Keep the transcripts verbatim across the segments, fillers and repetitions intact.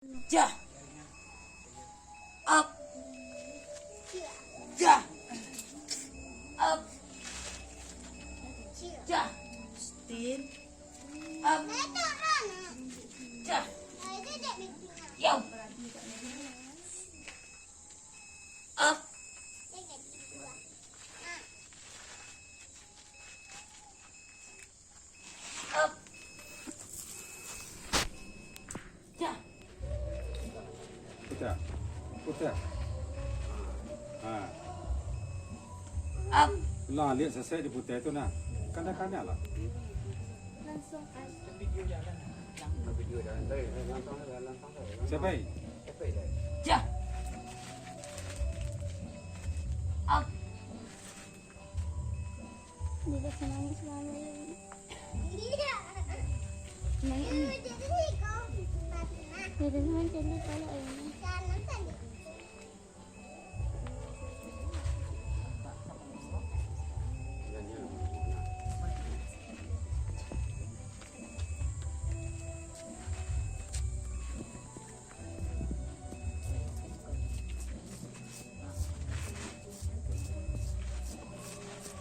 Jah. Up. Jah. Up. Jah. Up. Jah. Yo. Up. Up. Jah. Putar. Putar. Ha. Up. Lah, lihat sasek di putar tu nah. Kanak-kanak lah. Langsung aja. Video jalan. Video jalan. Siapa ini? Jah. Up. Dia dah nangis malam ni. Nangis ni. Dia dah nangis, dia tolak ni.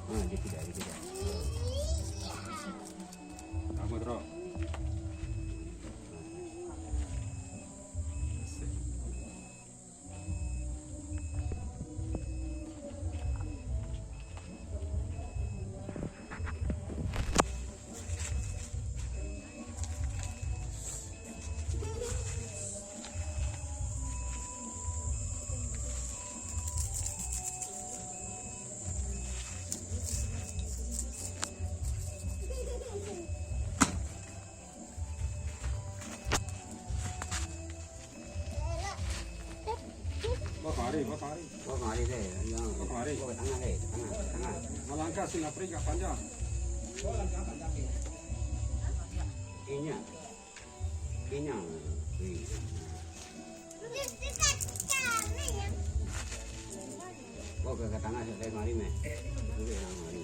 Ah, dikit dah, dikit dah. Lama terus. Bawa kamari, bawa kamari. Bawa kamari deh, yang bawa kamari. Bawa ke tangah deh, ke tangah, ke tangah. Malangkah sinapri agak panjang. Inyo. Inyo. Bawa ke, ke tangah, saya kamari, meh. Duduk dalam kamari.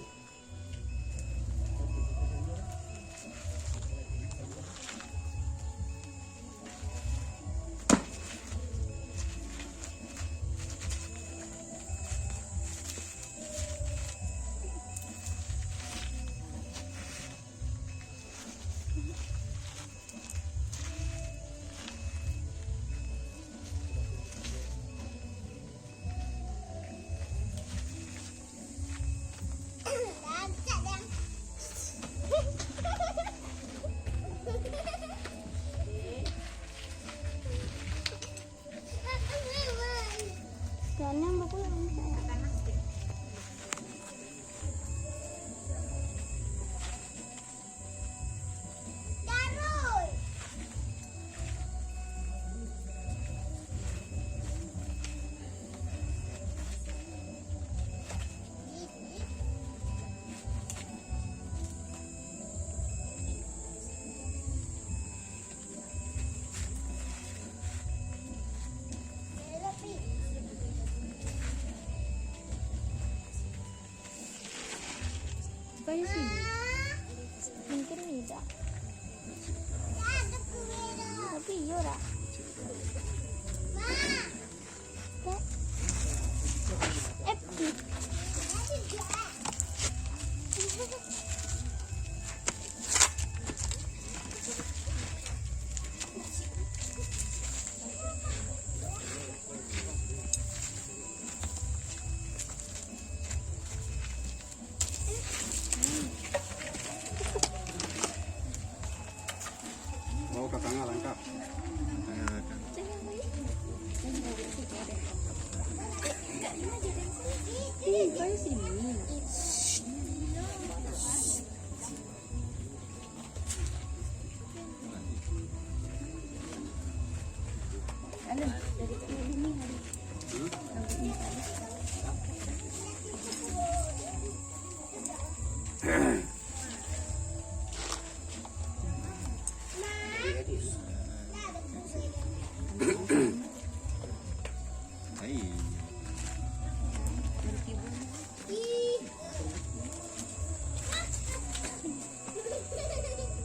Bayu sini. Mungkin tidak. Tapi iyo lah. Bawa ka tangah langkah.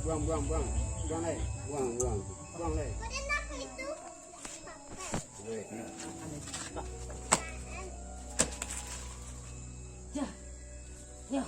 Buang, buang, buang. Buang lai. Buang, buang. Buang lai. Ya. Ya.